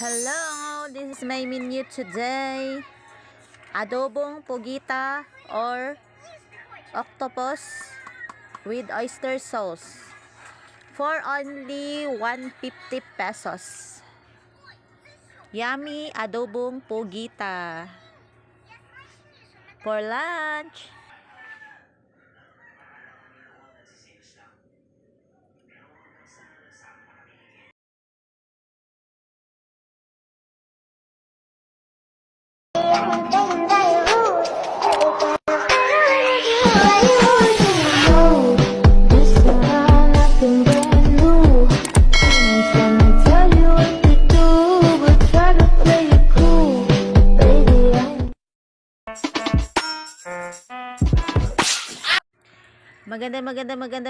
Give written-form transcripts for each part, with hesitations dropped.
Hello, this is my menu today. Adobong pugita or octopus with oyster sauce for only 150 pesos. Yummy adobong pugita for lunch.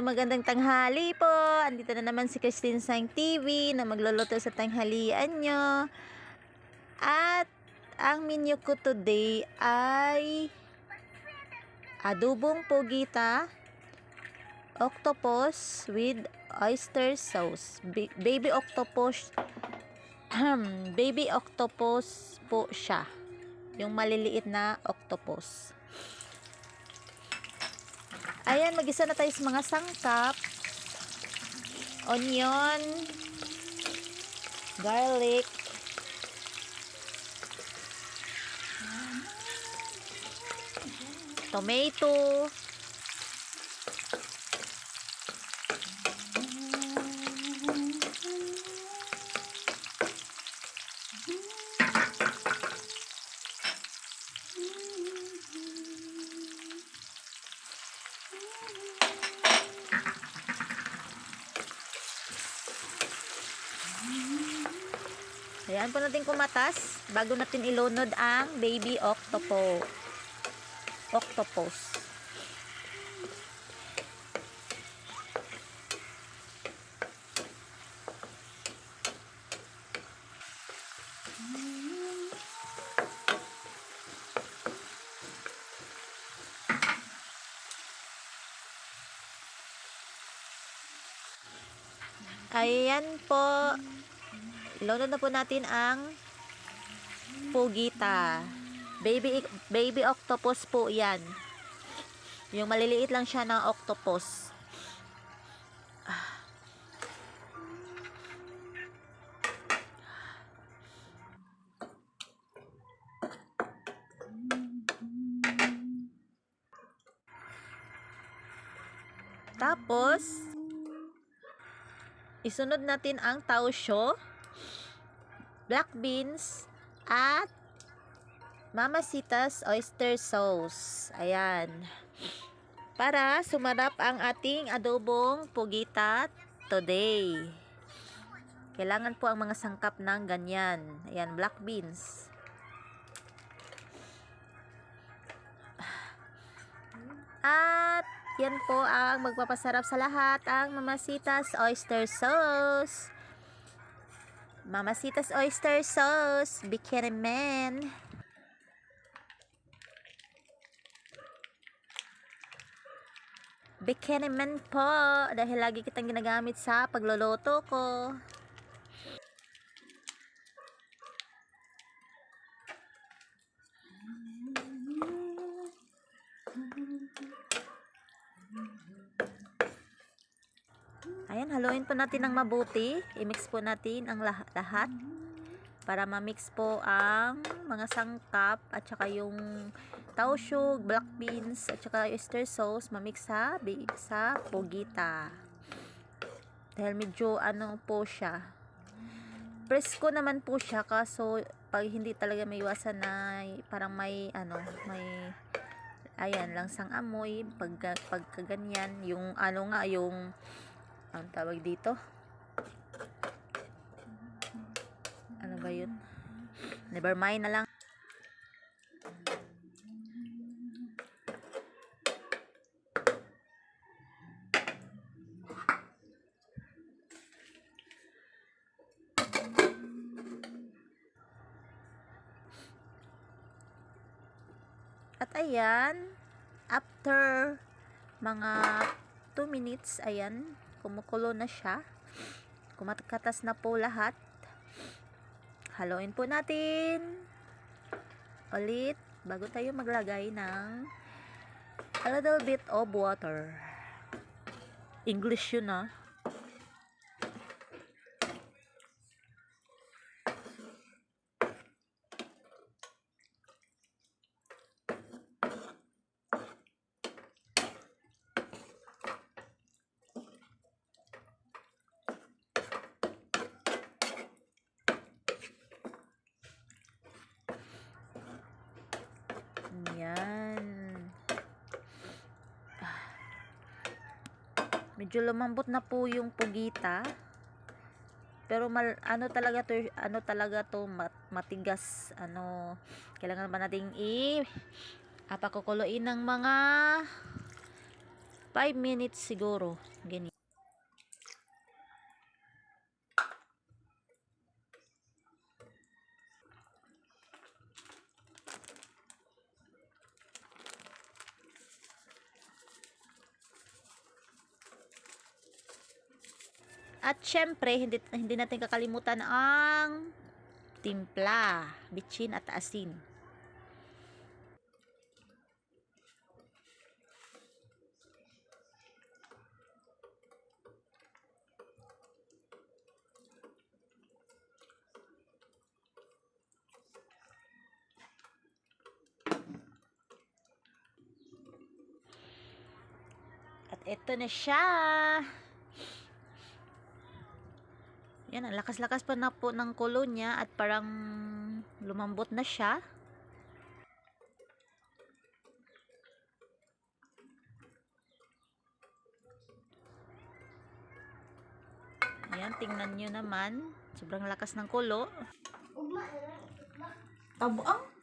Magandang tanghali po. Andito na naman si Christine Sang TV na magluluto sa tanghalian nyo. At ang menu ko today ay adobong pugita, octopus with oyster sauce. Baby octopus baby octopus po siya. Yung maliliit na octopus. Ayan, mag-isa na tayo sa mga sangkap. Onion, garlic, tomato, ayan po natin kumatas bago natin ilunod ang baby octopus. Ayan po, ilunod na po natin ang pugita. Baby octopus po yan. Yung maliliit lang siya na octopus. Tapos, isunod natin ang tausyo, black beans, at Mamacita's oyster sauce. Ayan. Para sumarap ang ating adobong pugita today. Kailangan po ang mga sangkap ng ganyan. Ayan, black beans. At yan po ang magpapasarap sa lahat, ang Mamacita's oyster sauce. Mamacita's oyster sauce, Bikini Man. Bikini Man po, dahil lagi kitang ginagamit sa pagluluto ko. Ayan, haluin po natin ng mabuti. I-mix po natin ang lahat para ma-mix po ang mga sangkap at saka yung tausyo, black beans at saka oyster sauce ma-mix sa pugita. Dahil medyo ano po siya. Presko naman po siya, kaso pag hindi talaga may iwasan na parang may ayan, langsang amoy pagka ganyan, yung yung ang tawag dito, ano ba yun, never mind na lang. At ayan, after mga 2 minutes, ayan, kumukulo na siya, kumakatas na po lahat. Haluin po natin ulit bago tayo maglagay ng a little bit of water. English yun ah. Yan. Medyo lumambot na po yung pugita. Pero ano talaga to matigas. Kailangan ba nating papakukuluin ng mga 5 minutes siguro. Ganyan. At syempre, hindi natin kakalimutan ang timpla, bitchin at asin. At ito na siya. Yan, ang lakas-lakas pa na po ng kulo niya at parang lumambot na siya. Yan, tingnan nyo naman. Sobrang lakas ng kulo. Tabuang.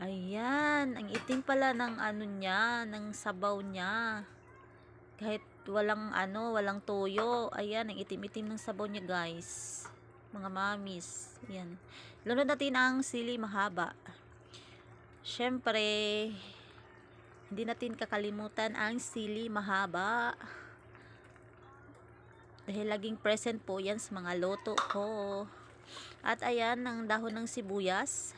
Ayan, ang itim pala ng niya, ng sabaw niya. Kahit walang toyo. Ayan, ang itim-itim ng sabaw niya, guys. Mga mamis. Ayan. Lunod natin ang sili mahaba. Syempre, hindi natin kakalimutan ang sili mahaba. Dahil laging present po yan sa mga luto ko. At ayan, ang dahon ng sibuyas.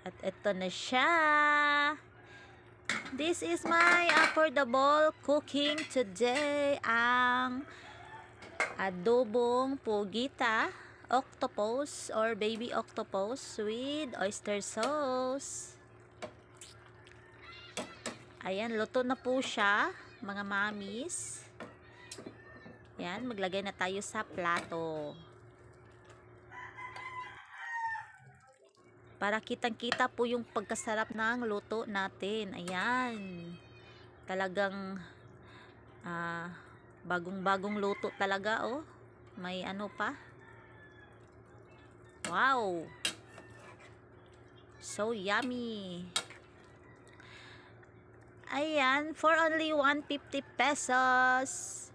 At ito na siya. This is my affordable cooking today. Ang adobong pugita, octopus or baby octopus with oyster sauce. Ayan, luto na po siya, mga mamis. Yan, maglagay na tayo sa plato. Para kitang-kita po yung pagkasarap ng luto natin. Ayan. Talagang bagong-bagong luto talaga, oh. May ano pa. Wow. So yummy. Ayan, for only 150 pesos.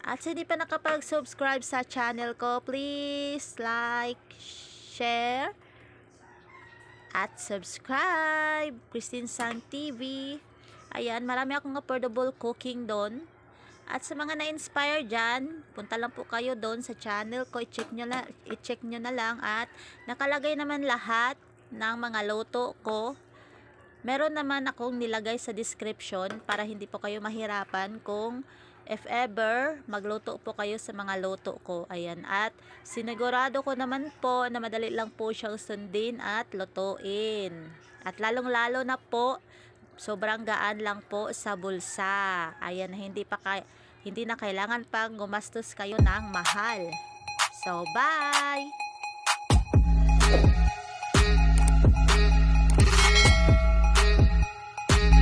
At hindi pa nakapag-subscribe sa channel ko, please like, share, at subscribe. Christine Sang TV. Ayan, marami akong affordable cooking doon. At sa mga na-inspire dyan, punta lang po kayo doon sa channel ko. I-check nyo na lang. At nakalagay naman lahat ng mga luto ko. Meron naman akong nilagay sa description para hindi po kayo mahirapan kung if ever magluto po kayo sa mga luto ko. Ayan, at sinigurado ko naman po na madali lang po siyang sundin at lutuin. At lalong-lalo na po sobrang gaan lang po sa bulsa. Ayan, hindi na kailangan pang gumastos kayo ng mahal. So, bye!